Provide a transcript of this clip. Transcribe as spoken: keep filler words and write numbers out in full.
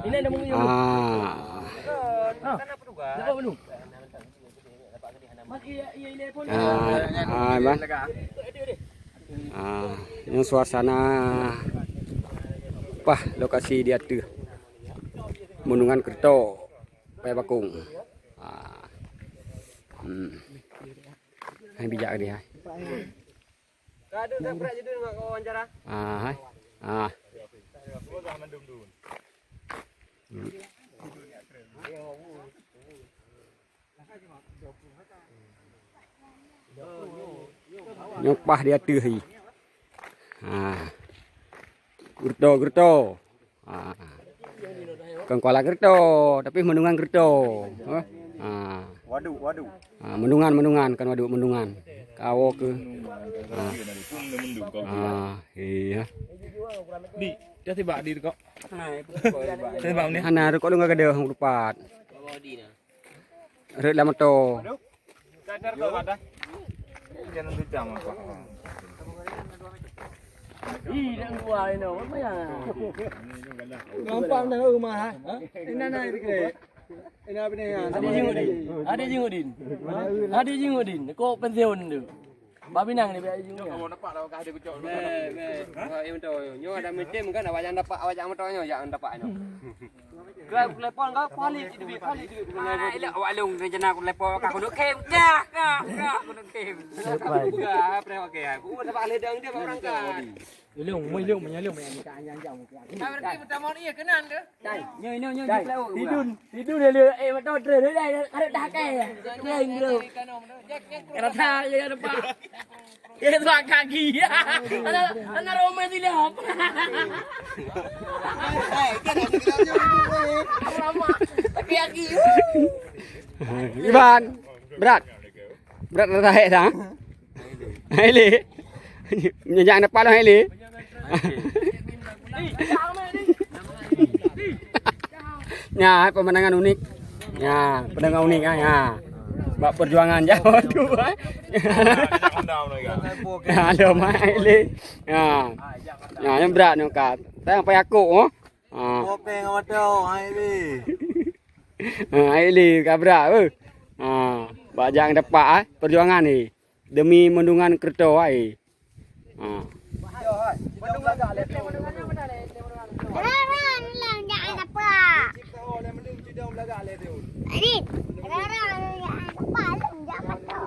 Ini ada mungkin. Ah. Ha. Nampak belum? Ah, ah, bah. Ah, nyoe suasana pah lokasi di ateueh Meunungan Keureutoe, Paya Bakong. Ah. Hmm. Hai bijak dia, hai. Ka deuh that brat jideueng ngon wawancara. Ah, hai. Ah. Hmm. Nyoe pah di ateueh hi. Ha. Geureutoe, geureutoe. Ha. Kon Kuala Geureutoe, tapi Meunungan Geureutoe. Ha. Ha. Waduk, waduk. Ha, Meunungan, Meunungan, kon waduk Meunungan. Kawoe keuh. Ha. Ha, iya. Di, dia tiba di kok. Tiba ni. Hana, rukok lu enggak ada, hong lupat. Rot lam moto. Ih, nak buah ini, apa ya? Nampak dah rumah, ha? Ini nak naik dikit. Ini apa ni? Ada jinguk din. Ada jinguk din. Ada jinguk din. Kok pensiun tu? Babi nang ni biar jinguk. Kalau nampak dah kah ada kucok. Meh, meh. Wah, yang tu. Nyoe ada meeting kan, awak jangan dapat, awak jangan motor nyoe, jangan dapat nyoe. Kau telepon kau, kuali duit, kuali duit. Ah, elok awak long rencana aku telepon kau, aku nak kem, kah, kah, kah, aku nak kem. Kah, apa yang pakai aku? Aku dapat ledang dia orang kan. Ilung, mu ilung, menyalung yang kita anjang-anjang. Nah, berarti pertama ni ya kenan ke? Dai, nyo nyo nyo. Tidun, tidun dia, eh, motor terus dia, dia, ada dah kai. Dia yang dulu. Rata je nampak. Eh, tuan kaki. Anak, anak Roma silap. Lama. Tapi kaki. Iban, berat. Berat rata hai dah. Hai le. Nyejak depan hai le. Nya, pemandangan unik. Nya, pemandangan unik, ha, nya. Bak perjuangan jauh tu, ha. Ya, ada mai le. Ya. Ya, yang berat ni, Kak. Tang payah kok, oh. Ha. Oke, ngamata, hai le. Ha, hai le, ka berat, eh. Ha, bak jak depan, eh. Perjuangan ni. Demi Meunungan Keureutoe, hai. Ha. Rara, rara, jangan apa. Ini, rara, jangan apa, jangan apa.